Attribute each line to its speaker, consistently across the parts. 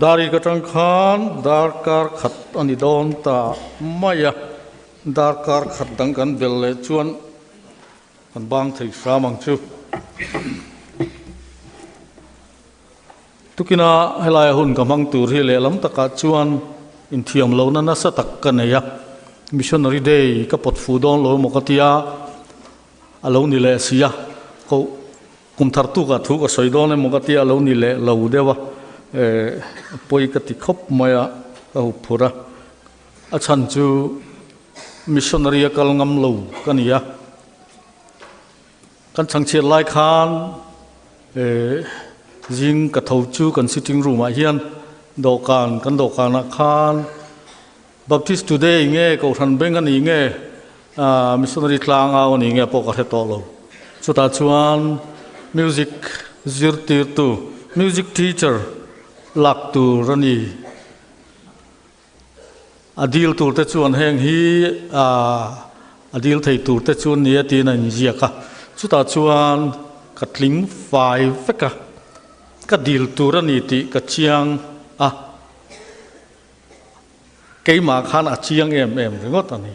Speaker 1: Dari ka tang khan darkar khat a ni dawn ta mai a, darkar khat dang kan bel leh chuan kan bang thei hram ang chu. Tukina helaia hun ka hmang tur hi lehlam takah chuan inthiam lohna nasa tak ka nei a, Missionary Day ka pawt fu dawn lo emaw ka tia a lo ni leh si a, koh kum thar tukah thu ka sawi dawn emaw ka tia a lo ni leh lo deuh a, eh pawi ka ti khawp mai a, ka hup phur a, a chhan chu Missionary a kal ngam lo ka ni a. Kan chhangchhiat lai khan zing ka tho chu kan sitting room ah hian dawhkan kan dawhkan ah khan Baptist Today nge Kohhran Bank a ni nge Missionary tlang au a ni nge pawh ka hre tawh lo. Chutah chuan music zirtirtu music teacher lak tur a ni. A dil tur te chuan heng hi a dil thei tur te chu nia tiin a inziak a, chutah chuan ka tling fai vek a, ka dil tur a ni tih ka chiang a, keimah khan a chiang em em ringawt a ni.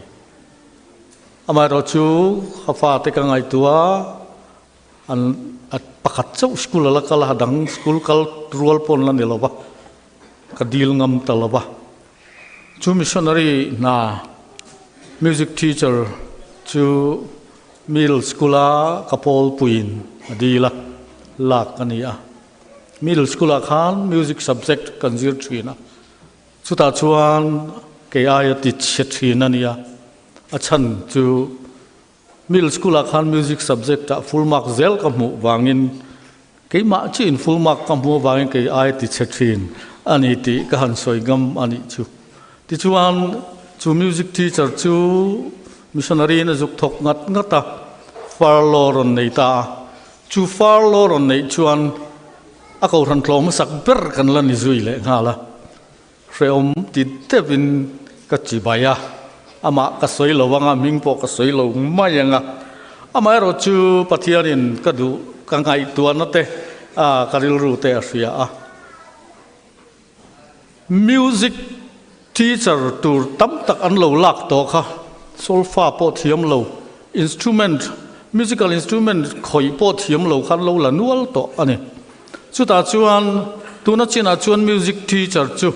Speaker 1: Amaherawhchu ka fate ka ngaihtuah a, an pakhat chauh school a la kal a, a dang school kal rual pawh an la ni lo va. Ka dil ngam ta lo va. Chu missionary hna music teacher chu middle school a ka pawl puiin a dil a, lak a ni a. Middle school ah khan music subject kan zir thin a, chutah chuan kei aia ti chhe thin a nia. A chhan chu Middle school ah khan music subject ah full mark zel ka hmuh vangin keimah chiin full mark ka hmuh avangin kei ai ti chhe thin a ni tih ka han sawi ngam a nih chu. Tichuan chu music teacher chu missionary in a zuk thawk ngat ngat a, furlough rawn nei ta a. Chu furlough rawn neih chuan a kohhran tlawm hmasak ber kan la ni zui leh nghal a. Hrehawm ti deuhin ka chibai a, amah ka sawi lo anga hming pawh ka sawi lo mai anga, amaherawh chu Pathianin ka duh ka ngaihtuahna te a ka rilru te a hria a. Music teacher tur tam tak an lo lak tawh kha, solfa pawh thiam lo, instrument, musical instrument khawih pawh thiam lo khan lo la nual tawh a ni. Chutah chuan tuna chinah chuan music teacher chu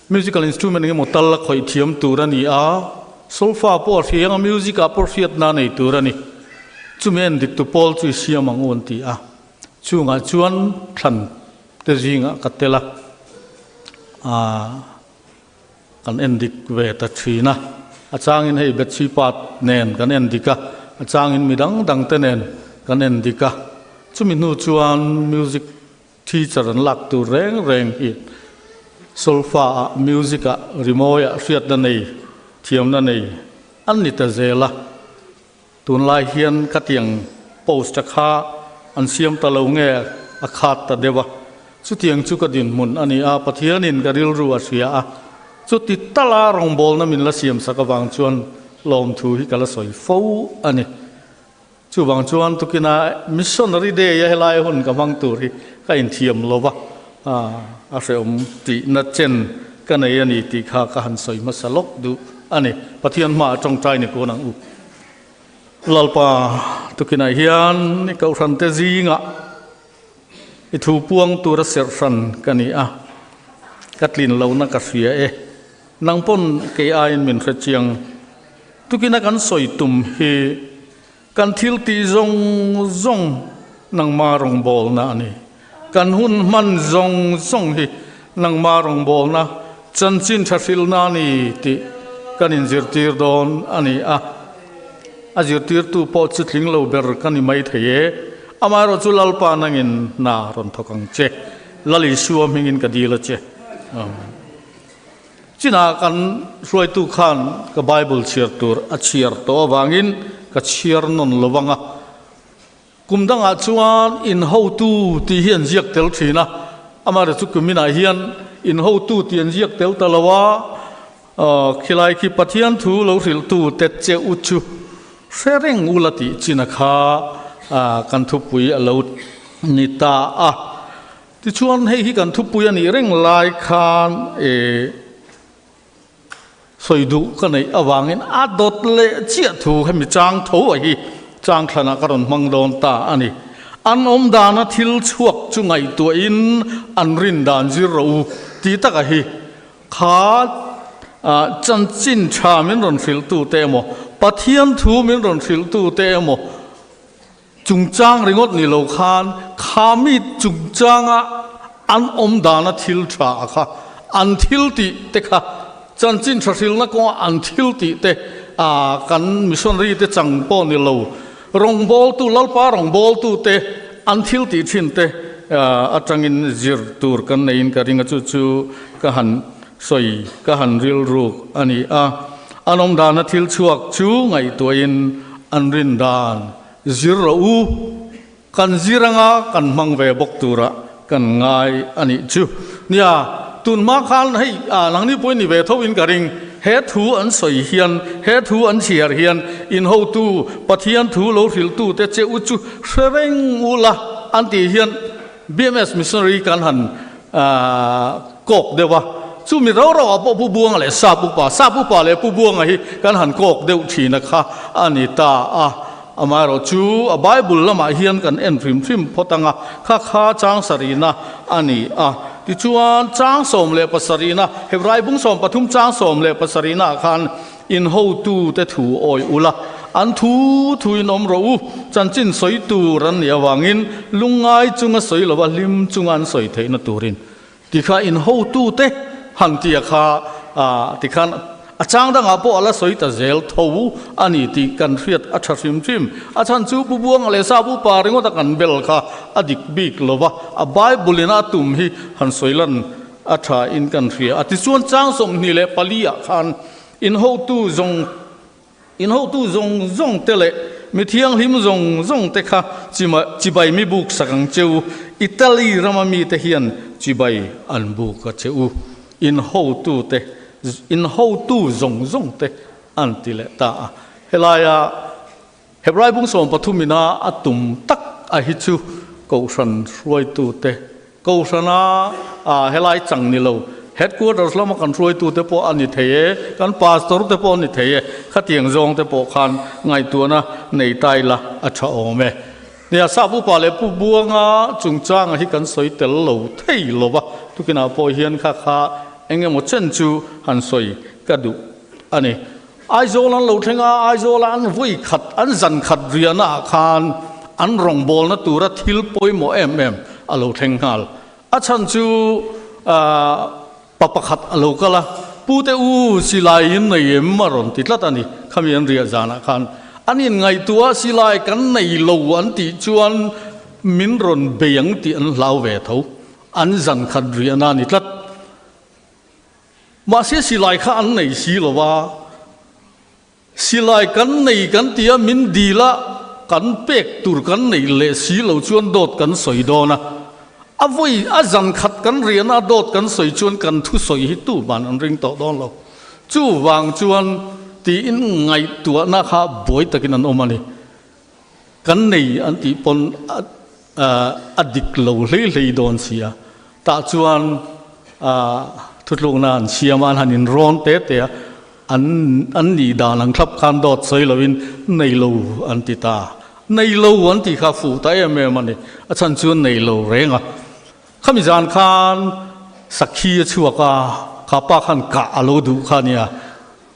Speaker 1: musical instrument engemaw tal a khawih thiam tur a ni a, solfa pawh a hriang a, music ah pawh hriatna a nei tur a ni. Chumi en dik tu pawl chu i siam ang u an ti a, chungah chuan thlan te zingah ka tel a, aah kan en dik ve ta thin a, a changin hei Betsy Pat nen kan en dik a, a changin mi dang dang te nen kan en dik a, chumi hnu chuan music teacher an lak tur reng reng hi solfa ah music ah rimawi ah hriatna nei thiamna nei an ni ta zel a, tunlai hian khatiang post a kha an siam ta lo nge a khat ta deuh a, chutiang chu ka dinhmun a ni a, Pathianin ka rilru a hria a, chuti tala rawngbawlna min la siam sak avang chuan lawmthu hi ka la sawi fo a ni. Chuvang chuan tukina Missionary Day a helai hun ka hmang tur hi ka inthiam lo va, a hrehawm tihna chen ka nei a ni tih kha ka han sawi hmasa lawk duh a ni. Pathian hmaah tawngtai ni kawn ang u. Lalpa, tukinah hian i kohhrante zingah i thu puang tura serh hran ka ni a, ka tlin lohna ka hria e. Nang pawn kei aiin min hre chiang. Tukina kan sawi tum hi kan thil tih zawng zawng nangma rawngbawlna a ni. Kan hun hman zawng zawng hi nangma rawngbawlna chanchin tha hrilhna a ni tih kan inzirtir dawn a ni a. A zirtirtu pawh chu tling lo ber ka ni mai thei e. Amaherawh chu Lalpa nangin hna rawn thawk ang che. Lal Isua hmingin ka dil a che. Amen. Chinah kan hruaitu khan ka Bible chhiar tur a chhiar tawh avangin ka chhiar nawn lo vang a. Kum dangah chuan inhotu tih hi an ziak tel thin a, amaherawhchu kuminah hian inhotu tih an ziak tel ta lo a, khilai khi Pathian thu lo hrilhtu te che u chu hre reng ula tih china kha kan thupui a lo ni ta a. Tichuan hei hi kan thupui a nih reng lai khan eh sawi duh ka neih avangin a dawt leh chiah thu hemi chang tho a hi chang thlanah ka rawn hmang dawn ta a ni. An awm dana thil chhuak chu ngaihtuahin an rin dan zir rawh u tih taka hi kha chanchin tha min rawn hrilhtute emaw Pathian thu min rawn hrilhtute emaw Chungchang ringawt ni lo khan kha mi chungchanga an awm dana thil tha a kha an thil tih te kha chanchin tha hrilna kawnga an thil tih te kan missionary te chang pawh ni lo rawngbawltu Lalpa rawngbawltu te an thil tih thin te atangin zir tur kan neiin ka ring a chu chu ka han sawi ka han rilruk a ni a. An awm dana thil chhuak chu ngaihtuahin an rin dan zir rawh u, kan zir anga kan hmang ve bawk turah kan ngai a nih chu. Nia, tun hma khan hei nangni pawhin ni ve tho in ka ring, he thu an sawi hian, he thu an chhiar hian in hotu Pathian thu lo hrilhtute che u chu hre reng u la an tih hian BMS Missionary kan han kawk deuh a, chumi rau rau ah pawh Pu Buanga leh Sap Upa, Sap Upa leh Pu Buanga hi kan han kawk deuh thin a kha a ni ta a, amaherawh chu a Bible lamah hian kan en hrim hrim phawt ang a, kha kha chang sarihna a ni a, tichuan chang 17na, Hebrai bung 13 chang 17na ah khan In hotute thu awi ula, an thu thuin awm rawh u, chanchin sawi tur an nih avangin lungngai chunga sawi lova hlim chunga an sawi theihna turin tikha in hotute han tia kha tikhan a chang dangah pawh a la sawi ta zel tho a ni tih kan hriat a tha hrim hrim. A chhan chu Pu Buanga leh Sap Upa ringawta kan bel kha a dik bik lova, a Bible in a tum hi han sawi lan A tha in kan hria a. Tichuan chang 24 ah khan in hotu zawng in hotu zawng zawng te leh mi thianghlim zawng zawng te kha chibai mi buk sak ang che u. Italy rama mite hian chibai an buk a che u. In hotu te in hotu zawng zawng te an ti leh ta a. Helaia Hebrai bung 13 ina a tum tak a hi chu Kohhran hruaitute, Kohhrana helai chang ni lo, Headquarters lama kan hruaitute pawh a ni thei e, kan Pastor te pawh a ni thei e, khatiang zawng te pawh khan ngaihtuahna nei ta ila a tha awm e. Nia, Sap Upa leh Pu Buanga chungchanga hi kan sawi tel lo thei lo va, tukinah pawh hian kha kha eng emaw chen chu han sawi ka duh a ni. Aizawl an lo thleng a, Aizawla an vawi khat, an zan khat riahna ah khan an rawngbawlna tura thil pawimawh em em a lo thleng nghal. A chhan chu pa pakhat a lo kal a, Pute u, silai in nei em? a rawn ti tlat a ni. Khami an riah zanah khan an inngaihtuah a, silai kan nei lo an tih chuan min rawn bei ang tih an hlau ve tho. An zan khat riahna a ni tlat. Mahse silai kha an nei si lo va, silai kan nei kan ti a, min dil a, kan pek tur kan nei leh si lo chuan dawt kan sawi dawn a, a vawi a zan khat kan rian a dawt kan sawi chuan kan thusawi hi tuman an ring tawh dawn lo. Chuvang chuan tiin ngaihtuahna kha buai takin an awm a ni. Kan nei an tih pawn a dik lo hlei hlei dawn si a, tah chuan thutlukna an siam a, an han inrawn te te a, an an nih dan ang thlap khan dawt sawi lovin nei lo an ti ta. Nei lo an tih kha fuh ta em em a ni, a chhan chu an nei lo reng a. Khami zan khan sakhi a chhuak a, kha pa khan kah a lo duh kha a nia,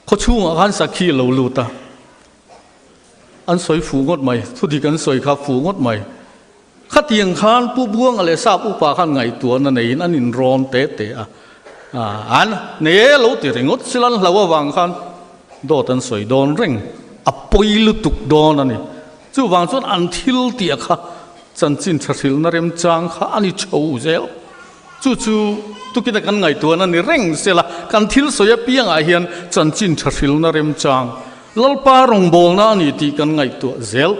Speaker 1: khawchhungah khan sakhi a lo lut a. An sawi fuh ngawt mai, thudik an sawi kha fuh ngawt mai. Khatiang khan Pu Buanga leh Sap Upa khan ngaihtuahna neiin an inrawn te te a, an nei e lo ti ringawt sila an hlau avang khan dawt an sawi dawn reng, a pawi lutuk dawn a ni. Chuvang chuan an thil tih a kha chanchin tha hrilhna remchang kha a ni chho zel. Chu chu tukina kan ngaihtuahna ni reng sela kan thil sawi apiangah hian chanchin tha hrilhna remchang Lalpa rawngbawlna a ni tih kan ngaihtuah zel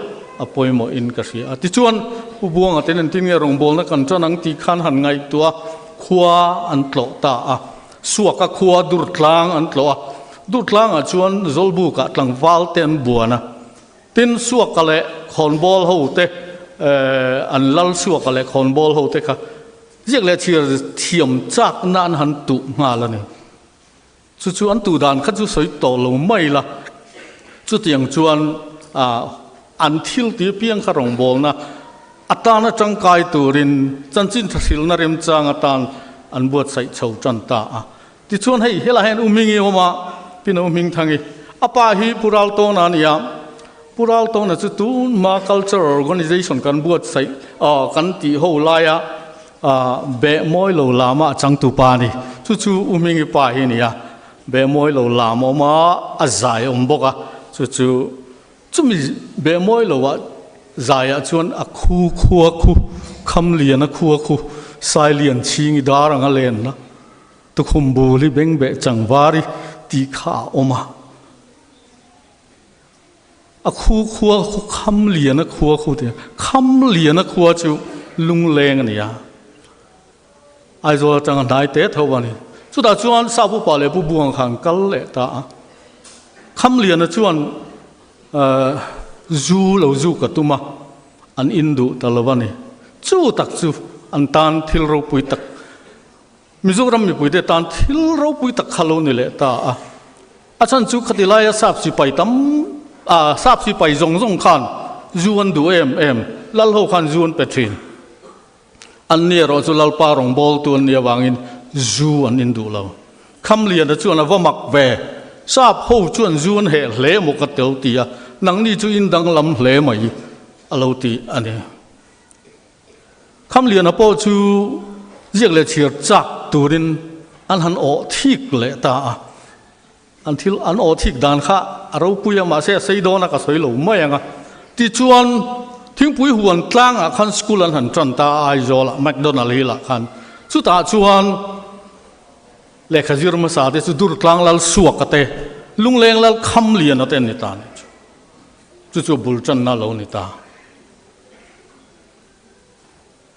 Speaker 1: a pawimawh in ka hria a. Tichuan, Pu Buanga ten engtin nge rawngbawlna kan tan ang tih khan han ngaihtuah a, khua an tlawh ta a. Suaka khua Durtlang an tlawh a. Durtlangah chuan Zawlbukah tlangval te an buan a. Tin, Suaka leh Khawnbawl ho te, an lal Suaka leh Khawnbawl ho te kha. Ziak leh chhiar thiam chakna an han tuh nghal a ni. Chu chu an tuh dan kha chu sawi tawh lo mai la. Chutiang chuan an thil ti apiang kha rawngbawlna atana tangkai turin chanchin thahrilna remchang atan an buatsaih chho tan ta a. Tichuan hei helaiah hian U Hmingi a awm a, Pina U Hmingthangi. A pa hi Pu Raltawna a ni a, Pu Raltawna chu tunhma cultural organization kan buatsaih kan tih ho laia beh mawi lo lama a changtu pa a ni. Chu chu U Hmingi pa hi a ni a, beh mawi lo lam a awm a, a zai a awm bawk a, chu chu Chumi beh mawi loah zaiah chuan a khu khua khu, kham lian a khua khu, sai lian chhing i dar anga lenna, tukhum bul hi beng beh chang var i tih kha a awm a. A khu khua khu kham lian a khua khu tih a, kham lian a khua chu lungleng a ni a. Aizawl atanga hnai te tho a ni. Chutah chuan Sap upa leh Pu Buang kha an kal leh ta a. Khamliana chuan zu lo zu ka tum a, an in duh ta lo a ni. Chu tak chu an tan thil ropui tak, Mizoram mipuite tan thil ropui tak kha lo ni leh ta a. A chhan chu khati laia Sap sipai tam, Sap sipai zawng zawng khan zu an duh em em, Lalho khan zu an pe thin. An ni erawh chu Lalpa rawngbawltu an nih avangin zu an in duh lo. Khamliana chuan a va mak ve, Sap ho chuan zu an heh hle maw ka tel ti a, nangni chu in danglam hle mai a lo ti a ni. Khamliana pawh chu ziak leh chhiar chak turin an han awh thik leh ta a. An thil an aw thik dan kha a ropui a, mahse a sei dawn a ka sawi lo mai ang a. Tichuan, thingpui huan tlangah khan school an han tan ta a Aizawlah, McDonald Hill-ah khan. Chutah chuan lehkha zir hmasa te chu Durtlang Lal Suaka te, Lungleng Lal Khamliana te an ni ta a nih chu. Chu chu bul tanna a lo ni ta.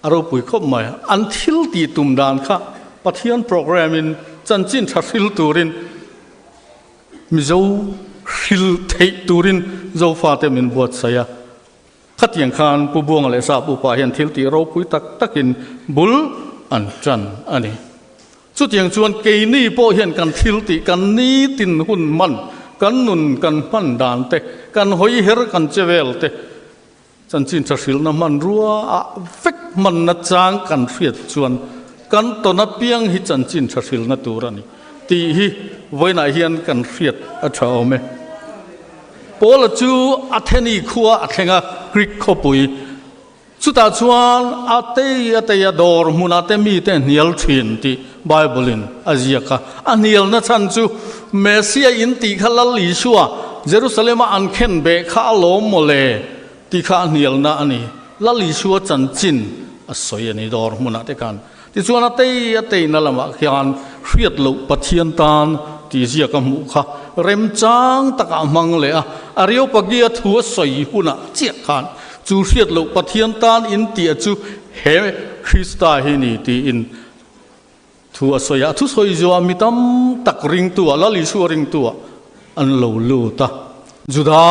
Speaker 1: A ropui khawp mai. An thil tih tum dan kha Pathian program in chanchin tha hril turin Mizo hril theih turin Zofate min buatsaih a. Khatiang khan Pu Buanga leh Sap Upa hian thil tih ropui tak takin bul an tan a ni. Chutiang chuan keini pawh hian kan thil tih kan nitin hun hman, kan nun kan hman dan te, kan hawi her kan che vel te, Chanchin tha hrilhna hmanrua ah vek hmanna chang kan hriat chuan kan tawn apiang hi chanchin tha hrilhna tur a ni tih hi vawiinah hian kan hriat a tha awm e. Paula chu Atheni khua a thleng a, Greek khawpui. Chutah chuan a tei a tei a dawr hmunah te mite hnial thin tih Bible-in a ziak a. A hnialna chhan chu Messia in tih kha Lal Isua Jerusalem-a an khen beh kha a lawm maw le tih kha a hnialna a ni. Lal Isua chanchin a sawi a ni dawr hmunah te khan. Tichuan a tei a teina lamah khian hriat loh Pathian tan tih ziak a hmuh kha remchang takah a hmang leh a, Areopagia thu a sawi hunah chiah khan chu hriat loh Pathian tan in tih chu he Krista hi ni tiin Thu a sawi a, a thusawi zuah mi tam tak ringtu ah, Lal Isua ringtu ah an lo lut a. Juda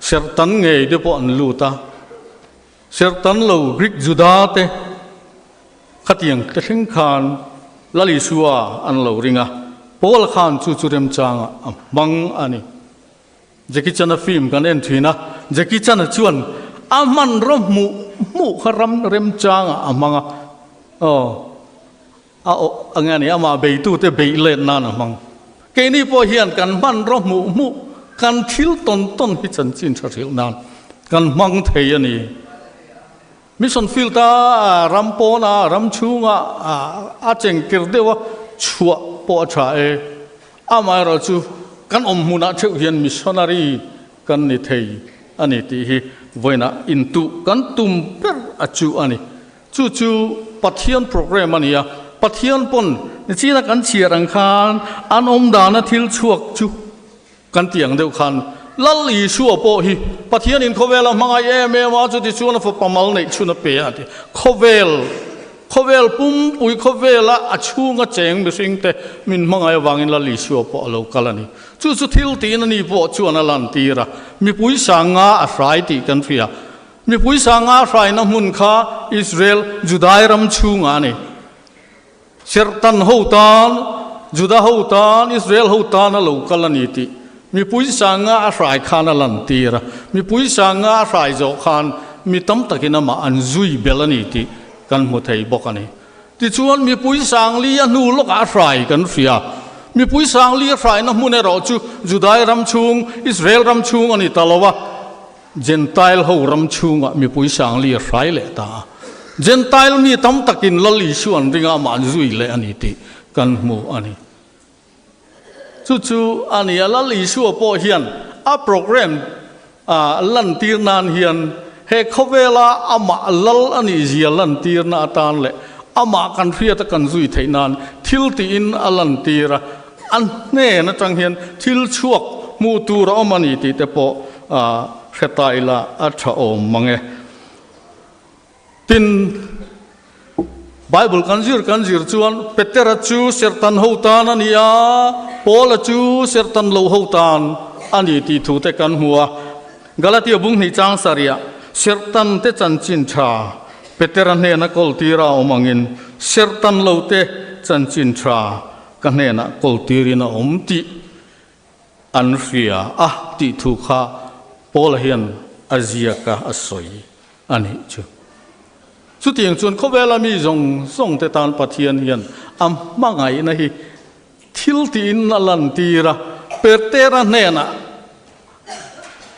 Speaker 1: serhtan ngei te pawh an lut a, serhtan lo Greek Juda te khatiang te thleng khan Lal Isua an lo ring a, Paula khan chu chu remchangah a hmang a ni. Jackie Chan-a film kan en thin a, Jackie Chan-a chuan a hmanraw hmuh hmuh kha ram remchangah a hmang a, aw a aw a nge a ni amah beitute beih let nan a hmang. Keini pawh hian kan hmanraw hmuh hmuh kan thil tawn tawn hi chanchin tha hrilh nan kan hmang thei a ni. Mission field-a ram pawna ram chhunga a chengkir deuha chhuah pawh a tha e. Amaherawhchu kan awm hmunah theuh hian missionary kan ni thei a ni tih hi vawiinah intuh kan tum ber a chu a ni. Chu chu Pathian program a ni a, Pathian pawn nichina kan chhiar ang khan an awm dana thil chhuak chu Kan tih ang deuh khan Lal Isua pawh hi Pathianin khawvela hmangaih em em a, chutichuan a fapa mal neih chhun a pe a ti. Khawvel, khawvel pumpui khawvela a chhunga cheng mihringte min hmangaih avangin Lal Isua pawh a lo kal a ni. Chu chu thil tiin ani pawh chuan a lantir a, mipui sanga a hrai tih kan hria. Mipui sanga hraina hmun kha Israel, Judai ram chhungah a ni. Serhtan ho tan, Juda ho tan, Israel ho tan a lo kal a ni tih mipui sanga a hrai khan a lantir a. Mipui sanga a hrai zawh khan mi tam takin amah an zui bel a ni tih kan hmu thei bawk a ni. Tichuan mipui sangli a hnu lawkah a hrai kan hria. Mipui sangli a hraina hmun erawh chu Judai ram chhung, Israel ram chhung a ni ta lo a. Jentail ho ram chhungah mipui sangli a hrai leh ta a. Jentail mi tam takin Lal Isua an ringa amah an zui leh a ni tih kan hmu a ni. Chu chu a ni a, Lal Isua pawh hian a program a lantir nan hian he khawvela amah Lal a nih zia lantirna atan leh amah kan hriata kan zui theih nan thil tiin a lantir a. A hnen atang hian thil chhuak hmuh tur a awm a ni tih te pawh hre ta ila a tha awm mang e. Tin, Bible kan zir kan zir chuan Petera chu serhtan ho tan a ni a, Paula chu serhtan lo ho tan a ni tih thu te kan hmu a. Galatia bung hnih chang sarih serhtan te chanchin tha Petera hnena kawltir a awm angin serhtan lo te chanchin tha Ka hnenah kawltirin a awm tih an hria a tih thu kha Paula hian a ziak a, a sawi a nih chu. Chutiang chuan khawvela mi zawng zawng te tan Pathian hian a hmangaihna hi thil tiin a lantir a, Petera hnenah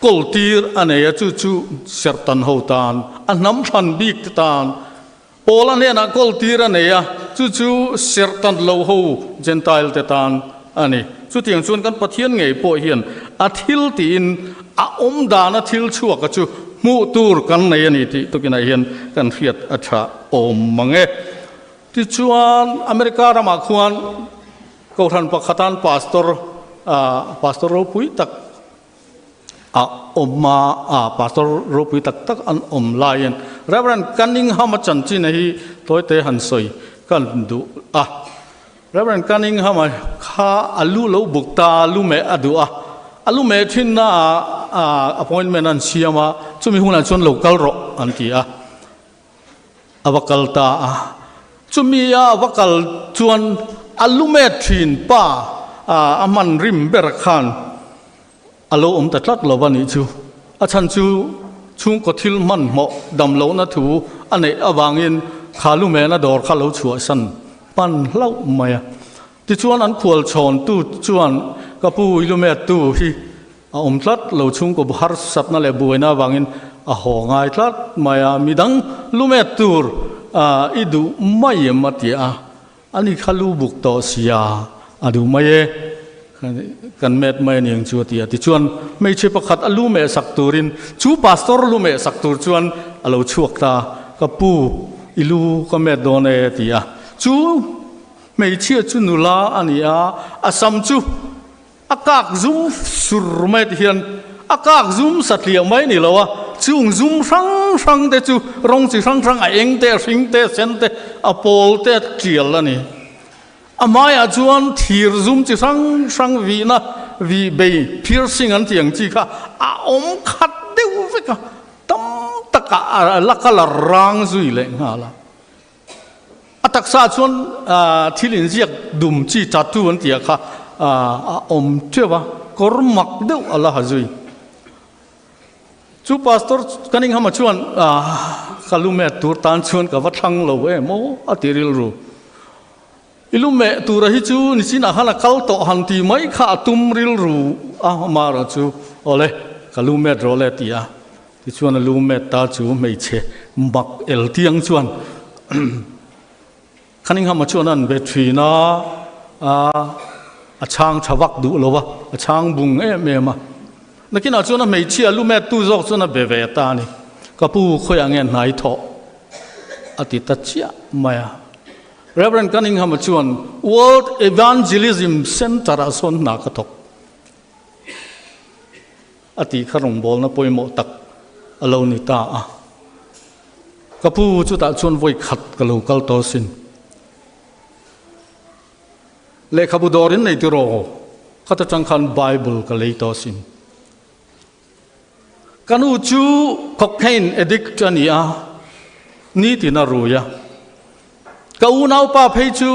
Speaker 1: kawltir a nei a, chu chu serhtan ho tan, a hnam thlan bik te tan Paula hnenah kawltir a nei a, chu chu serhtan lo ho Gentile te tan a ni. Chutiang chuan kan Pathian ngei pawh hian a thil tiin a awm dana thil chhuaka chu hmuh tur kan nei a ni tih tukinah hian kan hriat a tha awm mang e. Tichuan America ramah khuan Kohhran pakhatan Pastor, Pastor ropui tak, A awm a, a pastor ropui tak tak an awm laiin Rev. Cunningham-a chanchin hi tawite han sawi ka duh a. Rev. Cunningham-a kha a lu lo buk ta, a lu meh a duh a, a lu meh thinna ah appointment an siam a, chumi hunah chuan lo kal rawh an ti a, a va kal ta a. Chumi a va kal chuan a lu meh thin pa a hman rim ber khan A lo awm ta tlat lo a nih chu. A chhan chu chhungkaw thil hmanhmawh dam lohna thu a neih avangin kha lu mena dawr kha lo chhuahsan hman hlauh mai a. Tichuan an khual chhawntu chuan ka pu i lu mettu hi a awm tlat lo, chhungkaw harsatna leh buaina avangin a haw ngai tlat mai a, midang lu met tur i duh mai em a ti a. Ani kha lu buk tawh sia a duh mai e, kan met mai aniang chu a ti a. Tichuan hmeichhe pakhat a lu meh sak turin chu pastor lu meh sak tur chuan a lo chhuak ta, ka pu i lu ka met dawn e a ti a. Chu hmeichhia chu nula a ni a, a sam chu A kak zum sur mai ti hian a kak zum satliah mai ni lo a, chung zum hrang hrang te chu rawng chi hrang hrang a eng te, a hring te, a sen te, a pawl te a tial a ni. A hmaiah chuan thir zum chi hrang hrang vihna vih bei piercing an tih ang chi kha a awm khat deuh vek a, tam takah a la colour rang zui leh nghal a. A taksa chuan thil inziak dum chi tattoo an tih ah kha a awm teuh a, kawr mak deuh a la ha zui. Chu Pastor Cunningham-a chuan ka lu met tur tan chuan ka va thlang lo em aw a ti rilru. I lu meh tura hi chu nichinah khan a kal tawh han ti mai kha a tum rilru a, amaherawh chu awle ka lu met rawh le a ti a. Tichuan a lu met ta chu hmeichhe mak el tiang chuan Cunningham-a chuan an be thin a, a chhang tha vak duh lo a, a chhang bung em em a. Nakinah chuan a hmeichhia lu met tu zawk chuan a be ve ta a ni. Ka pu khawiah nge hnai thawh a ti ta chiah mai a. Rev. Cunningham-a chuan World Evangelism Centre-ah sawn hna ka thawk. A tih kha rawngbawlna pawimawh tak a lo ni ta a. Ka pu chutah chuan vawi khat ka lo kal tawh asin. Lehkhabu dawr in nei tiraw? Khata tang khan Bible ka lei tawh asin. Ka nu chu cocaine addict a ni a, nitin a rui a. Ka unaupa phei chu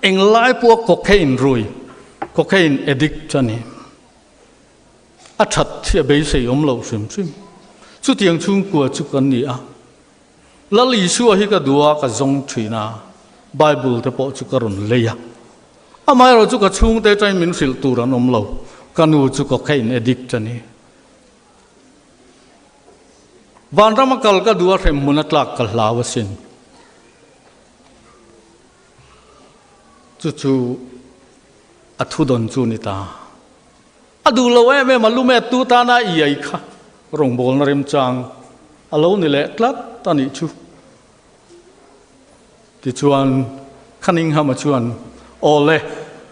Speaker 1: englai pawha cocaine rui, cocaine addict a ni. A that hi a beisei awm lo hrim hrim. Chutiang chhungkua chu kan ni a. Lal Isua hi ka duh a, ka zawng thin a, Bible te pawh chu ka rawn lei a. Amaherawh chu ka chhungte atangin min hrilh tur an awm lo, ka nu chu cocaine addict a ni. Vanrama kal ka duh a hremhmun a tlak ka hlau asin. Chu chu a thudawn chu ni ta. A duh lo em em a lumet tu tana iai kha rawngbawlna remchang a lo ni leh tlat a nih chu. Tichuan Cunningham-a chuan, Aw le,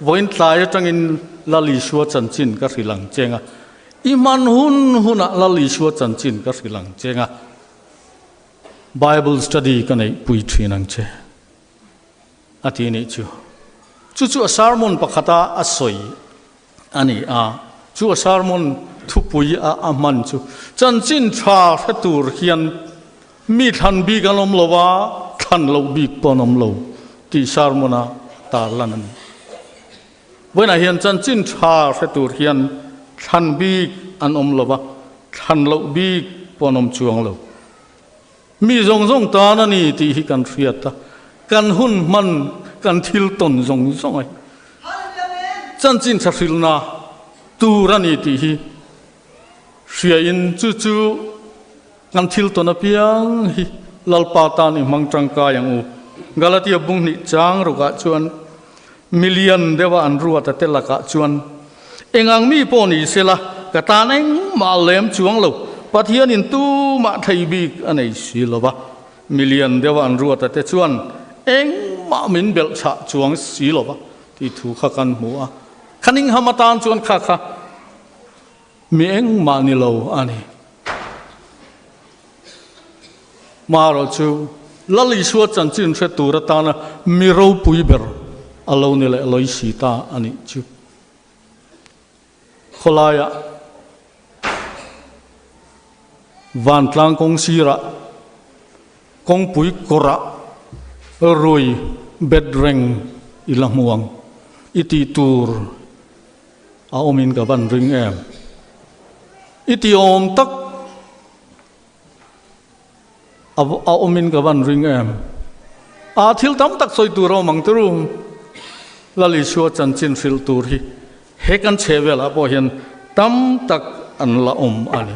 Speaker 1: vawiin tlai atangin Lal Isua chanchin ka hrilh ang cheng a. I hman hun hunah Lal Isua chanchin ka hrilh ang cheng a. Bible study ka neih pui thin ang che. A ti nih chu. Chu chu a sermon pakhata a sawi a ni a. Chu a sermon thupui a a hman chu chanchin tha hre tur hian mi thlan bik an awm lo a, thlan loh bik pawh an awm lo tih sermon a tarlan a ni. Vawiinah hian chanchin tha hre tur hian thlan bik an awm lo a, thlan loh bik pawh an awm chuang lo. Mi zawng zawng tan a ni tih hi kan hriat a, kan hun hman, kan thil tawn zawng zawng a hi chanchin tha hrilhna tur a ni tih hi hriain chu chu kan thil tawn apiang hi Lalpa tan i hmang tangkai ang u. Galatia bung hnih chang rukah chuan million deuha an ruat a te lakah chuan Engang mi pawh ni sela, ka tan engmah lem chuang lo, Pathianin tumah thei bik a nei si lo va, milian deuha an ruata te chuan engmah min belh chhah chuang si lo va tih thu kha kan hmu a. Cunningham atan chuan kha kha mi engmah ni lo a ni. Marawh chu Lal Isua chanchin hre tur atana mi ropui ber a lo ni leh lawi si ta a nih chu. Khawlaiah vantlang kawng sirah kawngpui kawrah rui bet reng i la hmu ang. I tih tur a awmin ka van ring em. I tih awm tak a awmin ka van ring em. A thil tam tak sawi tur a awm ang turu. Lal Isua chanchin hrilh tur hi he kan chhe velah pawh hian tam tak an la awm a ni.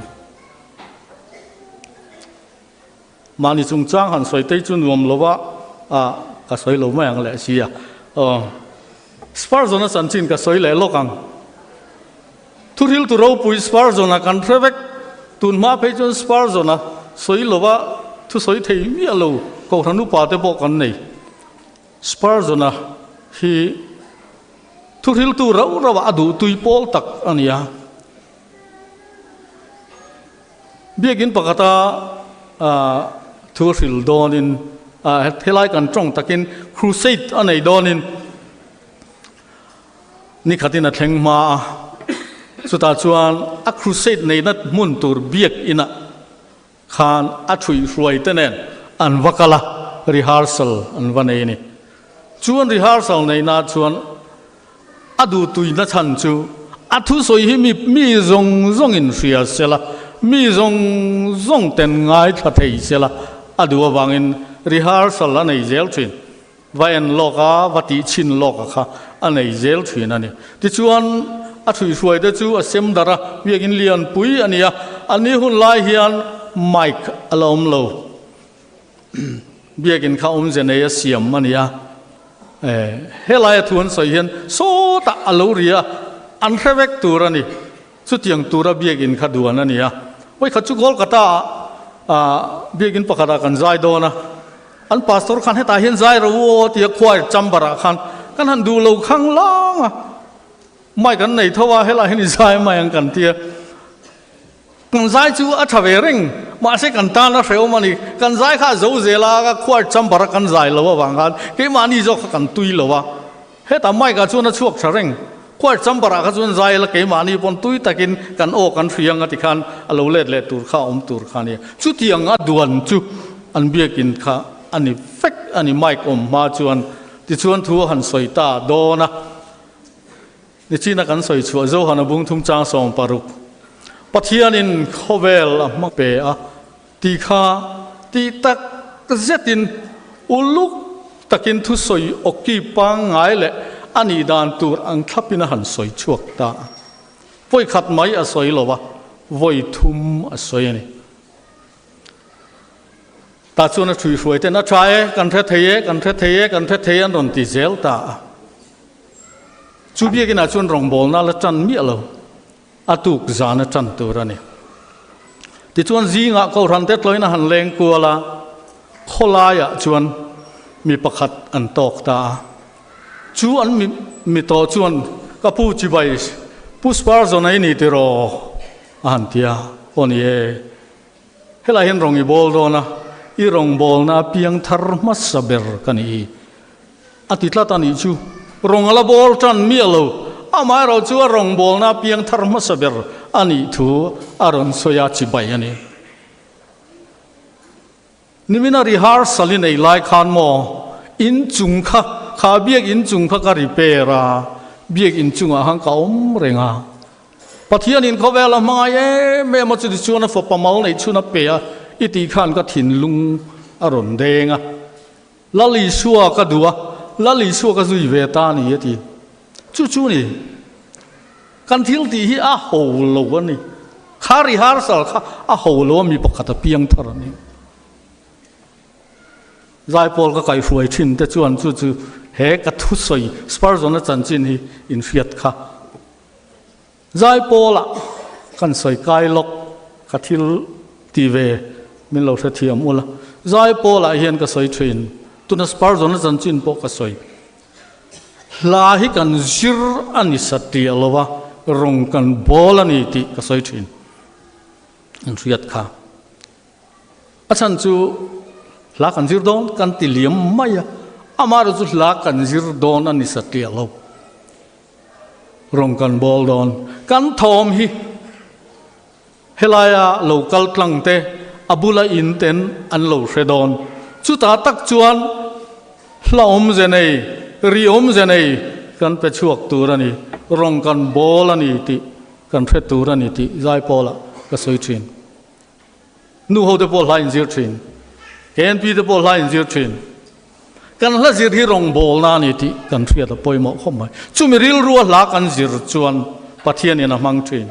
Speaker 1: Mahni chungchang han sawi tei chu nuam lova a ka sawi lo mai ang leh sia. Aw Spurgeon-a chanchin ka sawi leh lawk ang. Thuhriltu ropui Spurgeon-a kan hre vek. Tun hma phei chuan Spurgeon-a sawi lova thusawi thei miah lo Kohhran upa te pawh kan nei. Spurgeon-a hi thuhriltu rauh rauhah a duhtui pawl tak a ni a. Biakin pakhata thu hril dawnin helai kan tawng takin crusade a nei dawnin Ni khatin a thleng hma a, chutah chuan a crusade neihna hmun tur biak inah khan a ṭhuihhruai te nen an va kal a, rehearsal an va nei a ni. Chu an rehearsal neihna chuan a duhtuina chhan chu a thusawi hi mi mi zawng zawngin hria sela, mi zawng zawng ten ngaithla thei sela a duh avangin rehearsal a nei zel ṭhin. Va en lawk a, va tih chhin lawk a kha a nei zel thin a ni. Tichuan, a ṭhuihhruai te chu a sem darh a, biakin lianpui a ni a, a ni hun lai hian mic a la awm lo. Biakin kha awmze nei a siam a ni a, helai a thu an sawi hian sawtah a lo ri a, an hre vek tur a ni. Chutiang tura biakin kha duan a ni a. Vawikhat chu Kolkata-ah biakin pakhatah kan zai dawn a, an pastor khan hetah hian zai ro u aw tia choir chamber ah khan kan han duh lo khang lang a, mic an nei tho a, helaiah hian i zai mai ang kan tia. Kan zai chu a tha ve reng, mahse kan tan a hrehawm a ni. Kan zai kha a zo zel a, ka choir chamber a kan zai lo avang khan keimahni zawk kha kan tui lo a, hetah mic ah chuan a chhuak tha reng. Choir chamber ah kha chuan zai la keimahni pawn tui takin kan aw kan hria anga tikhan a lo let leh tur kha a awm tur kha a nia. Chutiang a duan chu an biakin kha a ni vek a ni mic awm hma chuan tichuan thu a han sawi ta dawn a. Nichina kan sawi chhuah Johana bung thum chang 16 Pathianin khawvel a hma pe a tih kha tih tak zetin uluk takin thusawi awki pangngai leh a nih dan tur ang thlapin a han sawi chhuak ta a. Vawi khat mai a sawi lo a, vawi thum a sawi a ni. Tah chuan a ṭhuihruai ten a ṭha e, kan hre thei e, kan hre thei e, kan hre thei e an rawn ti zel ta a. Chu biakinah chuan rawngbawlna la ṭan miah lo, a tuk zan a ṭan tur a ni. Tichuan zingah Kohhran te tlawin a han leng kual a, khawlaiah chuan mi pakhat an tawk ta a. Chu an mi mi tawh chuan, Ka pu chibai, Pu Spurgeon a i ni tiraw? a han ti a, Aw ni e. Helai hian rawng i bawl dawn a, i rawngbawlna a piang thar hmasa ber ka ni i. A ti tlat a nih chu. Rawng a la bawl tan miah lo. Amaherawh chu a rawngbawlna a piang thar hmasa ber a nih thu a rawn sawi a chibai a ni. Nimina rehearsal i nei lai khan maw inchung kha, kha biak inchung kha ka repair a, biak inchungah khan ka awm reng a. Pathianin khawvel a hmangai em em a, chutichuan a fapa mal neih chhun a pe a, i tih khan ka thinlung a rawn deng a. Lal Isua ka duh a, Lal Isua ka zui ve ta a ni a ti. Chu chu ni, kan thil tih hi a ho lo a ni. Kha rehearsal kha a ho lo a mi pakhat a piang thar a ni. Zaipawl ka kaihhruai thin te chuan chu chu he ka thusawi Spurgeon-a chanchin hi inhriat kha. Zaipawlah kan sawi kai lawk ka thil ti ve min lo hrethiam ula. Zaipawlah hian ka sawi thin, tuna Spurgeon-a chanchin pawh ka sawi. Hla hi kan zir a ni satliah lo a, rawng kan bawl a ni tih ka sawi thin. An hriat kha. A chhan chu hla kan zir dawn kan ti liam mai a, amaherawhchu chu hla kan zir dawn a ni satliah lo. Rawng kan bawl dawn. Kan thawm hi helaia lo kal tlang te a bula in ten an lo hre dawn. Chutah tak chuan hla awmze nei, ri awmze nei kan pe chhuak tur a ni, rawng kan bawl a ni tih kan hre tur a ni tih Zaipawlah ka sawi thin. Nu ho te pawh hla inzir thin. KNP te pawh hla inzir thin. Kan hla zir hi rawngbawlna a ni tih kan hriat a pawimawh khawp mai. Chumi rilrua hla kan zir chuan Pathianin a hmang thin.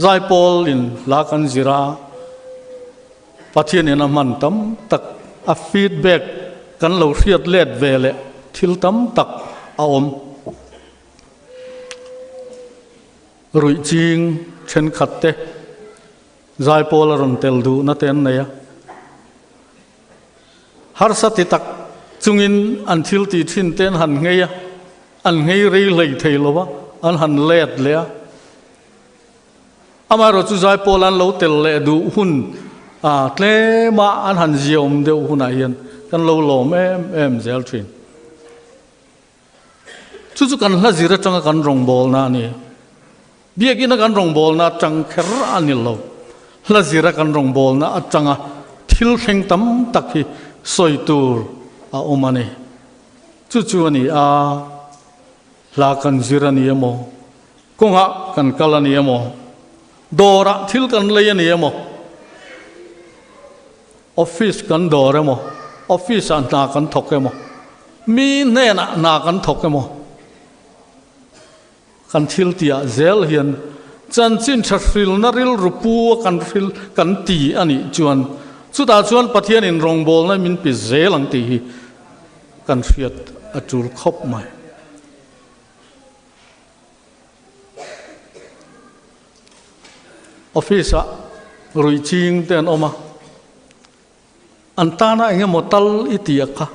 Speaker 1: Zaipawlin hla kan zir a, Pathianin a hman tam tak, a feedback kan lo hriat let ve leh thil tam tak a awm. Ruih ching thenkhat te zaipawl a rawn tel duhna te an nei a. Harsa ti tak chungin an thil tih thin te an han nghei a, an nghei rei hlei thei lo a, an han let leh a. Amaherawhchu zaipawl an lo tel leh duh hun a tlema an han ziaawm deuh hunah hian kan lo lawm em em zel thin. Chu chu kan hla zir atanga kan rawngbawlna a ni. Biakina kan rawngbawlna atang kher a ni lo. Hla zira kan rawngbawlna atanga thil thleng tam tak hi sawi tur a awm a ni. Chu chu a ni a, hla kan zir a ni emaw, kawngah kan kal a ni emaw, dawrah thil kan lei a ni emaw, Office kan dawr emaw, office ah hna kan thawk emaw, mi hnenah hna kan thawk emaw, kan thil tihah zel hian chanchin tha hrilna rilru pu a kan hril kan ti a nih chuan chutah chuan Pathianin rawngbawlna min pe zel ang tih hi kan hriat a tul khawp mai. Office ah ruih ching te an awm a, an tana eng emaw tal i ti a kha.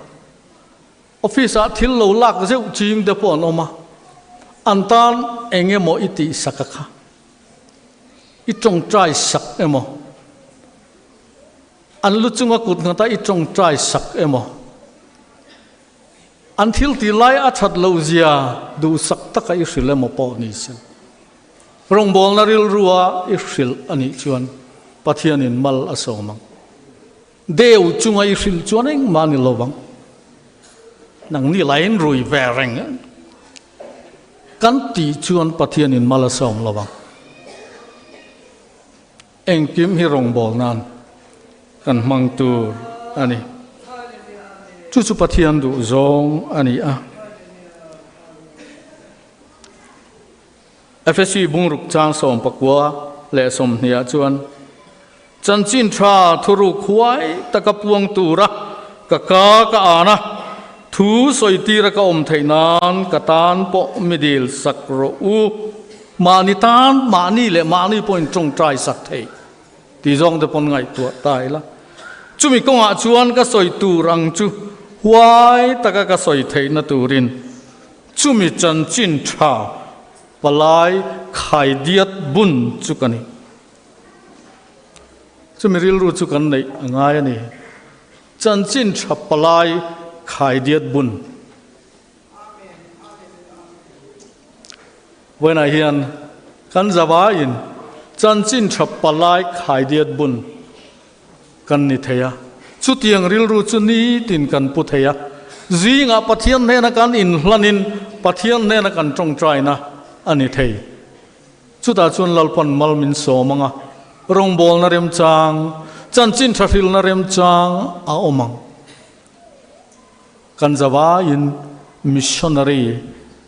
Speaker 1: Office ah thil lo lak zeuh ching te pawh an awm a, an tan eng emaw i tih sak a kha. I tawngtai sak emaw, an lu chunga kut nghata i tawngtai sak emaw. An thil ti lai a that loh zia duhsak taka i hrilh emaw pawh ni se, rawngbawlna rilrua i hrilh a nih chuan Pathianin mal a sawm ang. Deu chunga i hrilh chuan engmah a ni lo vang. Nangni lain rui ve reng kan tih chuan Pathianin mal a sawm lo vang. Engkim hi rawngbâwl nân kan hmang tûr a ni. Chu chu Pathian duh zawng a ni a. Efesi bungruk chang 19 leh 20 ah chuan, Chanchin tha thuruk huai taka puang tura ka ka ka an a, thu sawi tira ka awm theih nan ka tan pawh mi dil sak rawh u. Mahni tan mahni leh mahni pawhin tawngtai sak thei tih zawng te pawn ngaihtuah ta ila. Chumi kawngah chuan ka sawi tur ang chu huai taka ka sawi theihna turin chumi chanchin tha palai khaidiat bun chu ka ni. Chumi rilru chu kan neih a ngai a ni. Chanchin tha palai khaidiat bun. Vawiinah hian kan zavaiin chanchin tha palai khaidiat bun kan ni thei a. Chutiang rilru chu nitin kan pu thei a. Zingah Pathian hnena kan inhlanin Pathian hnena kan tawngtaina a ni thei. Chutah chuan Lalpan mal min sawm ang a, rawngbawlna remchang, chanchin tha hrilna remchang a awm ang. Kan zavaiin missionary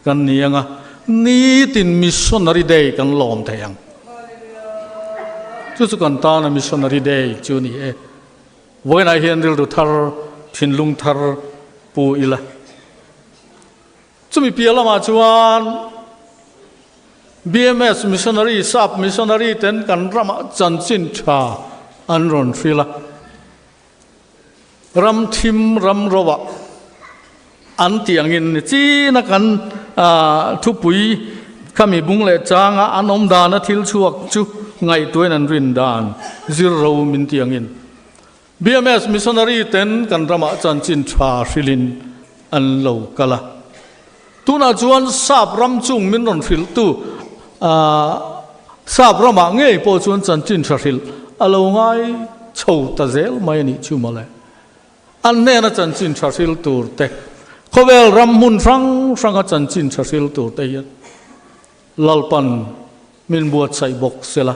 Speaker 1: kan ni ang a, nitin missionary day kan lawm thei ang. Chu chu kan tana missionary day chu ni e. Vawiinah hian rilru thar, thinlung thar pu ila. Chumi piah lamah chuan BMS missionary, sap missionary ten kan ramah chanchin tha an rawn hril a. Ram thim ram ro ah an tih angin ni china kan thupui khami bung leh changa an awm dana thil chhuak chu ngaihtuahin an rin dan zir ro min tih angin BMS missionary ten kan ramah chanchin tha hrilhin an lo kal a. Tunah chuan sap ram chung min rawn hrilhtu sap ramah ngei pawh chuan chanchin tha hrilh a lo ngai chho ta zel mai a nih chu mawle. An hnena chanchin tha hril tur te, khawvel ram hmun hrang hranga chanchin tha hril tur te hian Lalpan min buatsaih bawk sela.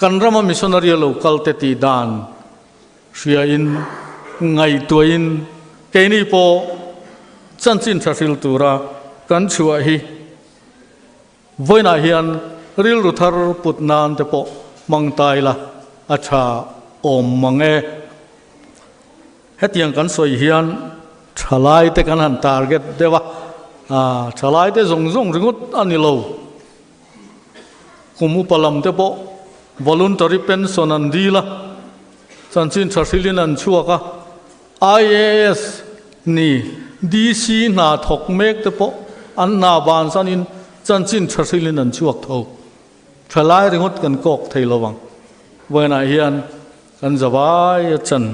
Speaker 1: Kan rama missionary a lo kal te tih dan hriain, ngaihtuahin keini pawh chanchin tha hril tura kan chhuah hi vawiinah hian rilru thar put nan te pawh hmang ta ila a tha awm mang e. Hetiang kan sawi hian thalai te kan han target deuh a, thalai te zawng zawng ringawt a ni lo. Kum upa lam te pawh voluntary pension an dil a, chanchin tha hrilhin an chhuak a, IAS ni DC hna thawk mek te pawh an hna bansanin chanchin tha hrilhin an chhuak tho. Thalai ringawt kan kawk thei lo ang. Vawiinah hian kan zavai a chan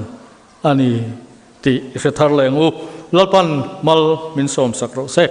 Speaker 1: a ni tih i hre thar leh ang u. Lalpan mal min sawmsak rawh se.